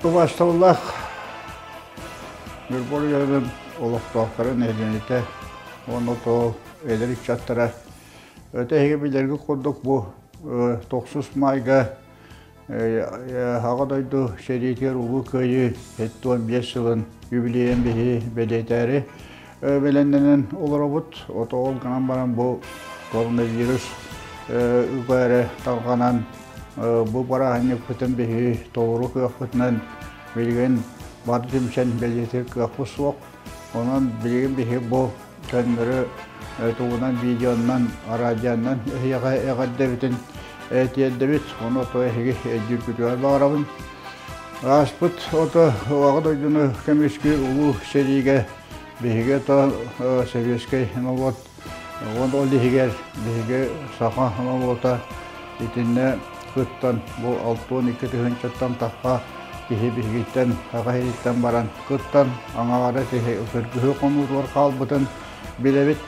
Убаастабыллаах Ньурба оройуонун олохтоохторо, нэһилиэнньэтэ уонна то эдэр ыччаттара өтө эһиги билэргит курдук бу тохсус маайга Аҕа дойду сэриитигэр Улуу Кыайыы 75 сылын юбилейын биһи бэлиэтээри бэлэмнэнэн олоробут. Ото ол гынан баран бу коронавирус үгээрэ тарҕанан бу бырааһынньыкпытын биһи толору кыахпытынан билигин бары түмсэн бэлиэтиир кыахпыт суох. Онон билигин биһи бу көннөрү тугунан видеоннан, радионан эһиэхэ эҕэрдэбитин тиэрдэбит. Ону ото эһиги өйдүүргүтүгэр баҕарабын. Ааспыт ото Аҕа дойдуну көмүскүүр улуу сэриигэ биһиги ото советскай норуот уон ол иһигэр биһиги саха норуота итиннэ кыттан бу 62 тыһыынчаттан тахха киһи биһигиттэн саха сириттэн баран кыттан аҥаара киһи кыргыһыы хонуутугар хаалбытын билэбит.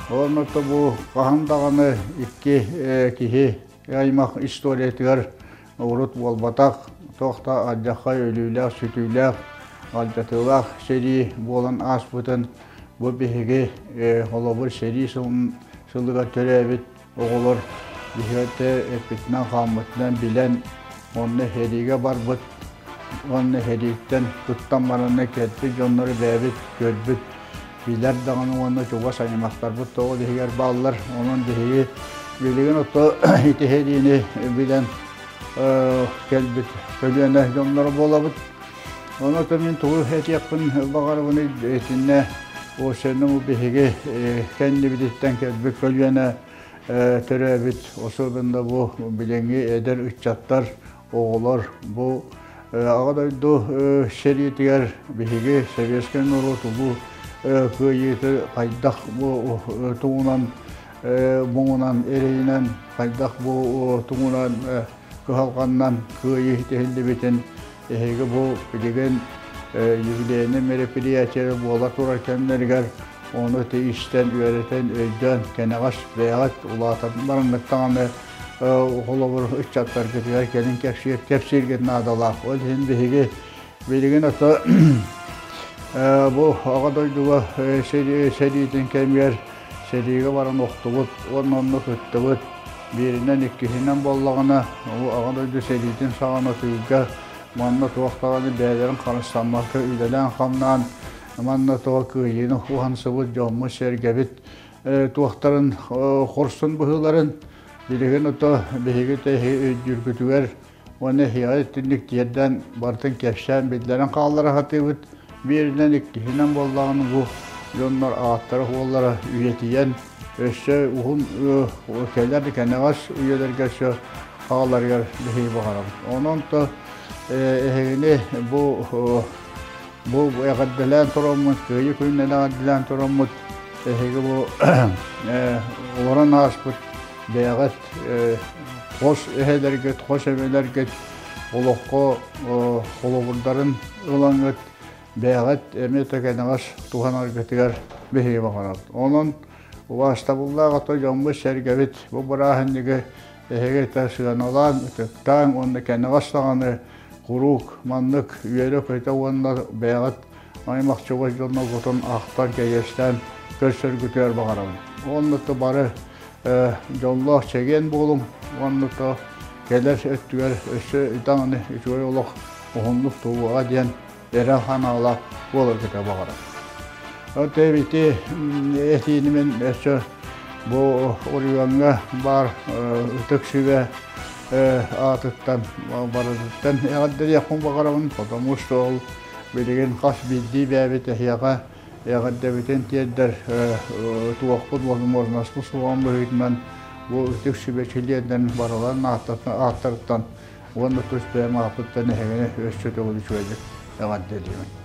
Онно бу хаһан даҕаны икки киһи аймах историятыгар урут буолбатах, туох да алдьархай өлүүлээх-сүтүүлээх, алдьатыылаах сэрии буолан ааспытын бу биһиги холобур сэрии сылыгар төрөөбүт оҕолор биһиги эппитинэн-хааммытынан билэн онно сэриигэ барбыт уонна сэрииттэн туттан баранна кэлбит дьоннору бэйэбит көрбүт билэр даҕаны уонна чугас аймахтарбыт тоҕо иһигэр бааллар. Онон биһиги билигин ото ити сэриини билэн кэлбит көлүөнэ дьонноро буолабыт. Онон мин тугу этиэхпин баҕарабын итиннэ осенну биһиги кэннибититтэн кэлбит көлүөнэ төрөөбүт особенно бу билиҥҥи эдэр ыччаттар оҕолор бу Аҕа дойду сэриитигэр биһиги советскай норуот улуу кыайыыты хайдах бу тугунан муҥунан эрэйинэн хайдах бу тугунан кыһалҕаннан кыайыы тиһиллибитин эһиги бу билигин юбилейный мероприятие буола турар кэмнэригэр ону истэн үөрэтэн өйдөөн кэнэҕэс бэйэҕит улаатан бараҥҥыт даҕаны холобур ыччаттаргытыгар кэлин кэпсиир кэпсииргит наадалаах. Ол иһин биһиги билигин ото бу Аҕа дойдуга сэриитин кэмигэр сэриигэ баран охтубут уонна онно кыттыбыт. Бииринэн, иккиһинэн буоллаҕына, бу Аҕа дойду сэриитин саҕана тыылга манна туох даҕаны бэйэлэрин харыстаммакка үлэлээн-хамнаан манна туох кыайыыны уһансыбыт дьоммут-сэргэбит туохтарын хорсун быһыыларын билигин ото биһиги тэһи өйдүүргүтүгэр уонна эһиэхэ итинник тиэрдэн барытын кэпсээн биллэрэн хааллара сатыыбыт. Бииринэн иккиһинэн буоллаҕына бу дьоннор ааттара-суоллара үйэтийэн өссө уһун кэлэр кэнэҕэс үйэлэргэ өссө хааларыгар биһиги баҕарабыт. Онон то эһигини бу бу эҕэрдэлээн тураммыт, Кыайыы күнүнэн эҕэрдэлээн тураммыт эһиги бу олорон ааспыт бэйэҕит хос эһэлэргит, хос эбэлэргит олоххо холобурдарын ылаҥҥыт бэйэҕит эмиэ тэкэнэҕэс туһанаргытыгар биһиги баҕарабыт. Онон убаастабыллаах ото дьоммут-сэргэбит бу бырааһынньыгы эһиги сыаналаан, ытыктааҥ уонна кэнэҕэс даҕаны куруук маннык үөрэ-көтө уонна бэйэҕит аймах чугас дьонноргутун ахтан, кэриэстээн көрсөргүтүгэр баҕарабын. Уонна то бары дьоллоох чэгиэн буолуҥ уонна то кэлэр өттүгэр өссө даҕаны үчүгэй олох уһуннук туруоҕа диэн эрэл санаалаах буоларгыта баҕарабын. Оттон ити этиини мин өссө бу оройуоҥҥа баар ытык сүбэ аатыттан барытыттан эҕэрдэлиэхпин баҕарабын, потому что ол билигин хас биирдии бэйэбит эһиэхэ эҕэрдэбитин тиэрдэр туохпут возможностьпут суоҕун быһыытынан бу ытык сүбэ чилиэннэрин барыларын ааттарыттан уонна тус бэйэм ааппыттан эһигини өссө төгүл үчүгэйдик эҕэрдэлиибин.